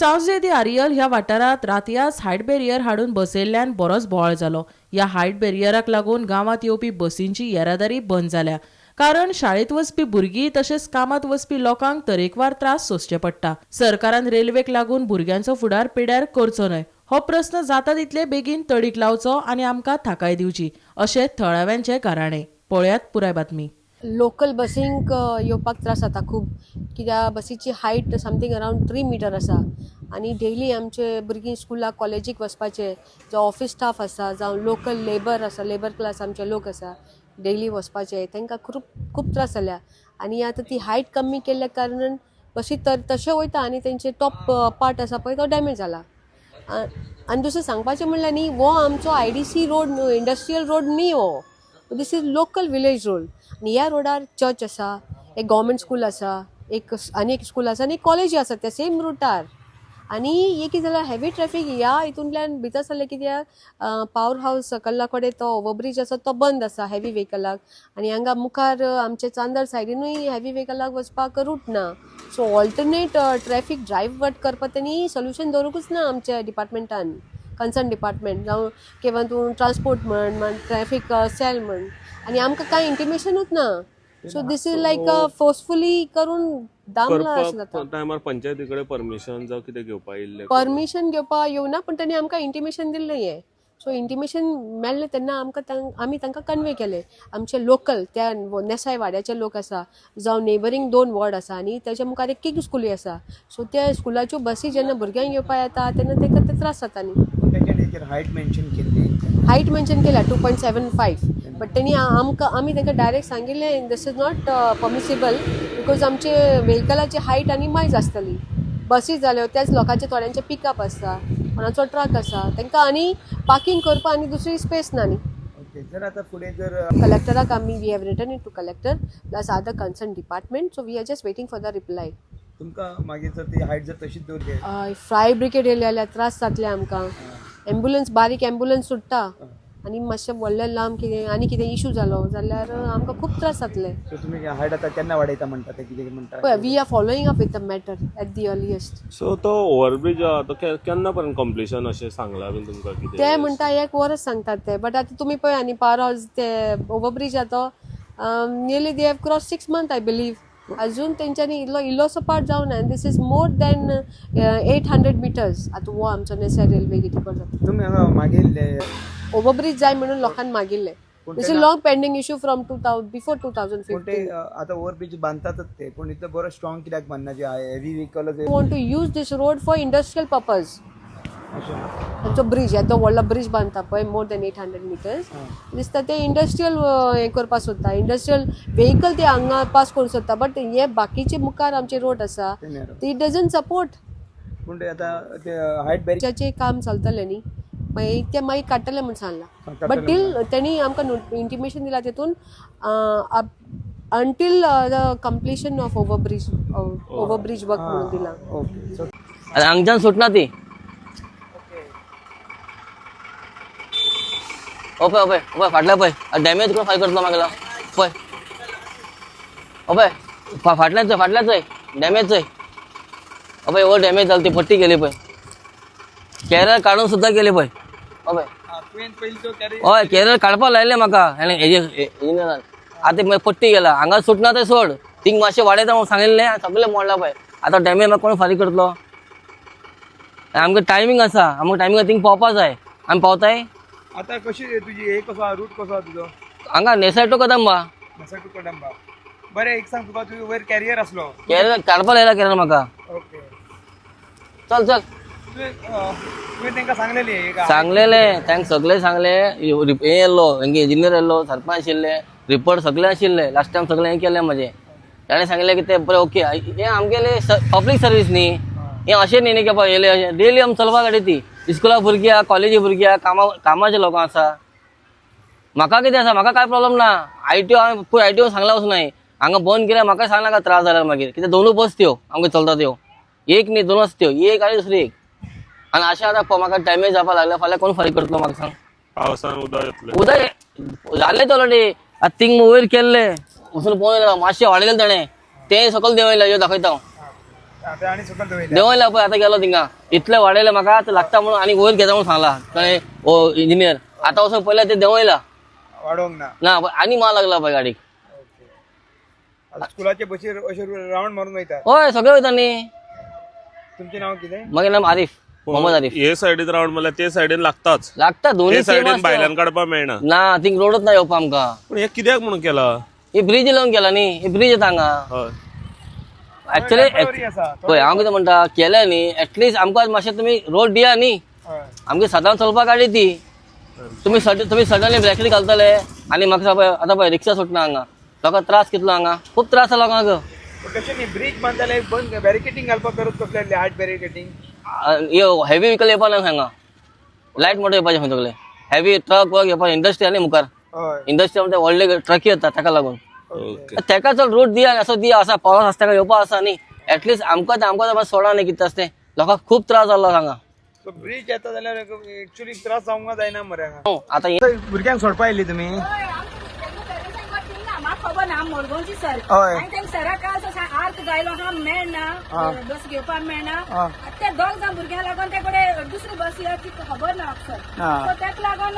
सांवजे दी आरियल ह्या वाठारांत रातयाच height barrier हाडून बसयल्ल्यान बरोच बोवाळ जालो. ह्या हायट बॅरियराक लागून गांवांत येवपी बसींची येरादारी बंद जाल्या. कारण शाळेंत वचपी भुरगीं तशेंच कामात वचपी लोकांक तरेकवार त्रास सोंसचे पडटा. सरकारान रेल्वेक लागून भुरग्यांचो फुडार पिड्यार करचो न्हय हो प्रस्न जाता तितले बेगीन तडीक लावचो आनी आमकां थाकाय दिवची अशें थळाव्यांचें गाराणें. पळयात पुराय बातमी. लोकल बसींक येवपाक त्रास जाता खूब, कित्याक बसीची हायट समथींग अरावंड 3 मिटर आसा आनी डेली आमचे भुरगीं स्कुलाक कॉलेजीक वचपाचे, जो ऑफिस स्टाफ आसा जावं लोकल लेबर आसा, लेबर क्लास आमचे लोक आसा डेली वचपाचे, तांकां खूब खूब त्रास जाल्या. आनी आतां ती हायट कमी केल्ल्या कारणान बसी तर तशें वयता आनी तेंचे टॉप पार्ट आसा पळय तो डॅमेज जाला. आनी दुसरें सांगपाचें म्हणल्यार न्ही, हो आमचो IDC road न्हू, इंडस्ट्रियल रोड न्ही हो, this is local village road. आनी ह्या रोडार चर्च आसा, एक गव्हर्मेंट स्कूल आसा, एक आनी एक स्कूल आसा आनी एक कॉलेजूय आसा त्या सेम रुटार. आनी एक कितें जाल्यार हेवी ट्रॅफीक ह्या हितूंतल्यान भितर सरलें कित्याक पावर हावस सकल्ला कडेन तो ओवरब्रीज आसा तो बंद आसा हेवी व्हेकलाक, आनी हांगा मुखार आमचे चांदर सायडीनूय हेवी व्हेकलाक वचपाक रूट ना. सो ऑल्टरनेट ट्रॅफीक ड्रायव्हर्ट करपाक तेणी सोल्युशन दवरूंकूच ना आमच्या डिपार्टमेंटान, कन्सर्न डिपार्टमेंट जावं किंवा तूं ट्रान्सपोर्ट म्हण, ट्रॅफीक सेल म्हण, आनी आमकां कांय इंटिमेशनूच ना. So this is like forcefully करून दामला अशें जाता. टायमार पंचायती कडेन परमिशन जावं कितें घेवपा येयल्लें? परमिशन घेवपा येवना, पूण तेणी आमकां इंटिमेशन दिल्लें हें. सो इंटिमेशन मेळ्ळें तेन्ना आमकां आमी तांकां कन्वे केलें. आमचे लोकल त्या नेसाय वाड्याचे लोक आसा जावं नेबरींग 2 वॉर्ड आसा आनी ताच्या मुखार एक किंग स्कूलय आसा. सो त्या स्कुलाच्यो बसी जेन्ना भुरग्यांक येवपा येता तेन्ना तांकां ते त्रास जाता न्ही. हायट मेन्शन केल्ली, हायट मेन्शन केल्या 2.75, बट तेणी आमकां आमी तांकां डायरेक्ट सांगिल्लें this is not permissible because आमचे व्हेकलाची हायट आनी मायज आसतली. बसी जाल्यो त्याच लोकांचे थोड्यांचे पिकअप आसता, कोणाचो ट्रक आसा, तांकां आनी पार्किंग करपाक आनी दुसरी स्पेस ना न्ही. ओके, जर आतां फुडें जर कलेक्टराक आमी we have written it to collector plus other concern department, so we are just waiting for the reply. तुमकां मागीर जर ती हायट जर तशीच दवरली, फायर ब्रिगेड येयली जाल्यार त्रास जातले आमकां. एम्बुलन्स बारीक एम्बुलन्स सुट्टा आनी मातशें व्हडलें लांब कितें आनी कितें इशू जालो जाल्यार आमकां खूब त्रास जातले. तुमी हायट आतां केन्ना वाडयता म्हणटा ते कितें म्हणटा? पळय, we are following up with the matter at the earliest. So तो ओवरब्रीज आहा तो केन्ना पर्यंत कंप्लिशन अशें सांगलां बीन तुमकां कितें? ते म्हणटा एक वरस सांगतात ते, बट आतां तुमी पळय आनी पावर हावस ते ओवरब्रीज आहा तो nearly they have cross 6 months I believe, अजून तेंच्यांनी इल्लो इल्लोसो पार्ट जावना. आनी this is more than 800 meters. आतां हो आमचो नेसाय रेल्वे गेटी कडेन जाता. तुमी हांगा मागिल्ले ओवरब्रीज जाय म्हणून लोकांनी मागिल्ले. This is long pending issue from before 2015. आतां ओवरब्रीज बांदतातच ते, पूण इतलो बरो स्ट्रॉंग कित्याक बांदना जे heavy vehicle want to use this road for industrial purpose. तांचो ब्रीज तो व्हडलो ब्रीज बांदता पळय मोर दॅन 800 मिटर्स दिसता ते इंडस्ट्रियल हें करपाक सोदता, इंडस्ट्रियल व्हेकल ते हांगा पास करूंक सोदता, बट हे बाकीचे मुखार आमचे रोड आसा ती डजंट सपोर्ट. पूण आतां ते हायट बॅरियराचें काम चलतलें न्ही, मागीर ते मागीर काडटले म्हूण सांगलां, बट टील तेणी आमकां इंटिमेशन दिलां तितून until the completion of overbridge work म्हणून दिलां. हांगच्यान सुटना ती. ओ पळय, ओ पळय, ओ पळय, फाटल्या पळय डॅमेज करून फाय करतलो मागेलो पळय. ओ पळय फाटल्यान चोय, फाटल्यान चोय, डॅमेज चोय. ओ पळय हो डॅमेज जाली ती पट्टी गेली पळय, कॅरियर काडून सुद्दां गेली पळय. ओ पळय, हय कॅरियर काडपाक लायलें म्हाका इंजिनियरान, आतां मागीर पट्टी गेला हांगा सुटना तें सोड, थिंग मातशें वाडयता म्हणून सांगिल्लें सगळें मोडलां पळय. आतां डॅमेज म्हाका कोण फारीक करतलो? आमकां टायमींग आसा, आमकां टायमिंग थिंग पावपा जाय, आमी पावताय. आता कशी तुजी हे कसो रूट कसो तुजो? हांगा नेसाय टू कदंबा. नेसाय टू कदंबा. बरें, एक सांग तुका, तुवें वयर कॅरियर आसलो, कॅरियर काडपाक लायला कॅरियर म्हाका. ओके, चल चल. तुवें तांकां सांगलेलें? सांगलेलें तांकां सगळें सांगलें. हे येयल्लो हेंगे इंजिनियर येयल्लो, सरपंच आशिल्ले, रिपोर्ट सगळे आशिल्ले, लास्ट टायम सगळें हें केलें म्हाजें. ताणें सांगलें की ते बरें ओके, हें आमगेलें पब्लीक सर्वीस न्ही, हें अशें न्ही न्ही की बाबा येयलें अशें डेली आमी चलपाक गाडी ती. इस्कुला भुरगीं आहा, कॉलेजी भुरगीं आहा, कामाचे लोक आसा. म्हाका कितें आसा, म्हाका कांय प्रॉब्लम ना. आयटीओ हांवें फूल आयटीओ सांगलां वचून हांवें हांगा बंद केल्यार म्हाका सांगनाका त्रास जाल्यार मागीर, कित्याक दोनूय बस त्यो आमकां चलता त्यो, एक न्ही दोन आसा त्यो, एक आनी दुसरी एक. आनी अशें आतां म्हाका डॅमेज जावपाक लागल्या, फाल्यां कोण फारीक करतलो म्हाका सांग? पावसान उदक येतलें, उदक जालें तो ऑलरेडी. आतां थिंग वयर केल्लें वचून पळोवन येयला, मातशें वाडयलें ताणें, तें सकयल देंवयलें. यो दाखयता हांव. आतां आनी सकयल दवरल्या. देंवयला पळय आतां गेलो थिंगा इतले वाडयले म्हाका आतां लागता म्हणून आनी वयर घेता म्हणून सांगला कळ्ळें ओ इंजिनियर. आतां वचून पयलें ते देंवयला. वाडोवंक ना. ना आनी माल लागला पळय गाडीक. ओके, आतां स्कुलाचे बशीर अशे रावंड मारून वयतात. हय सगळे वयता न्ही. तुमचें नांव कितें? मागीर नाम आरीफ, मोहम्मद आरीफ. हे सायडीन रावंड म्हणल्यार ते सायडीन लागताच. लागता दोन्ही ते same सायडीन आसता. भायल्यान काडपाक मेळना. ना थिंग रोडच ना येवपा आमकां. पूण हे कित्याक म्हणून केला? ही ब्रिज लावन केला न्ही, ही ब्रिज येता हांगा. हय. ऍक्च्युली टेम्पररी आसा. पळय हांव कितें म्हणटा, केल्या न्ही एटलिस्ट आमकां मातशें तुमी रोड दिया न्ही. हय. आमगे सदांच चलपाक गाडी ती. तुमी तुमी सडनली ब्रेकली घालतले आनी म्हाका पळय आतां पळय रिक्षा सुटना हांगा. लोकांक त्रास कितलो हांगा, खूब त्रास जाला लोकांक. पूण तशें न्ही, ब्रिज बांदता जाल्यार बंद बॅरिकेटींग घालपाक गरज कसली आसली? हार्ड बॅरिकेटींग. हेवी व्हिकल येवपा ना हांगा, लायट मोटर येवपाचे खंय सगळे, हेवी ट्रक वर्क येवपा. इंडस्ट्री न्ही मुखार. हय. इंडस्ट्री म्हणजे व्हडले ट्रकी येता ताका लागून. ओके. तेका चल रोड दिया असो दिया, असा पावस आसता ताका येवपा आसा न्ही. एटलिस्ट आमकां आमकां सोडा न्ही कितें आसता तें. लोकांक खूब त्रास जाल्लो हांगा. सो ब्रिज येता जाल्यार एक्चुअली त्रास जावंक जायना मरे हांगा. आतां भुरग्यांक सोडपा येयली तुमी? म्हाका खबर ना, मडगांवची सर. हय. आनी तेंका सराक काल आर्क गायलो हा, मेळना बस घेवपाक मेळना. हा. ते दोग जाण भुरग्यांक लागून ते कडेन दुसरी बस या ती खबर ना म्हाका सर. हा. सो तेका लागून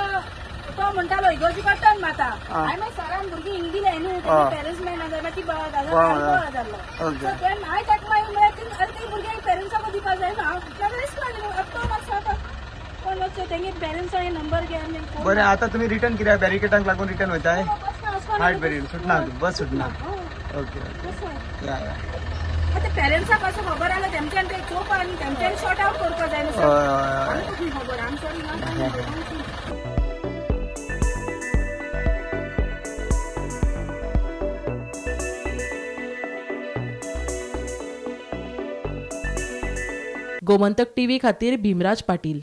तो म्हणटालो इगर्जी टर्न मारता. हांवें मागीर सरान भुरगीं हिंग दिले न्हू, तेंचे पेरंट्स मेळना जाल्यार ती बळ जाल्लो. ओके. सो ते हांवें ताका मागीर म्हळ्यार ती अरे ती भुरग्यांक पेरंट्साक दिवपाक जाय न्हू. हांव ताका रिस्क तो मातसो आतां कोण वचचें तेंगे पेरंट्सांनी नंबर घे आनी फोन. बरें, आतां तुमी रिटर्न कित्याक बॅरिकेटांक लागून रिटर्न वयताय? बस ना, वचपाक हार्ड बॅरिकेड सुटना, बस सुटना. हय. ओके. तशें. या या. आतां पेरंट्साक असो खबर आल्या तेमच्यान ते चोवपा आनी तेमच्यान शॉर्ट आवट करपा जाय न्हू हय सर. हय. आमकां खंय खबर, आमी सॉरी ना. गोमंतक टीव्ही खातीर भीमराज पाटील.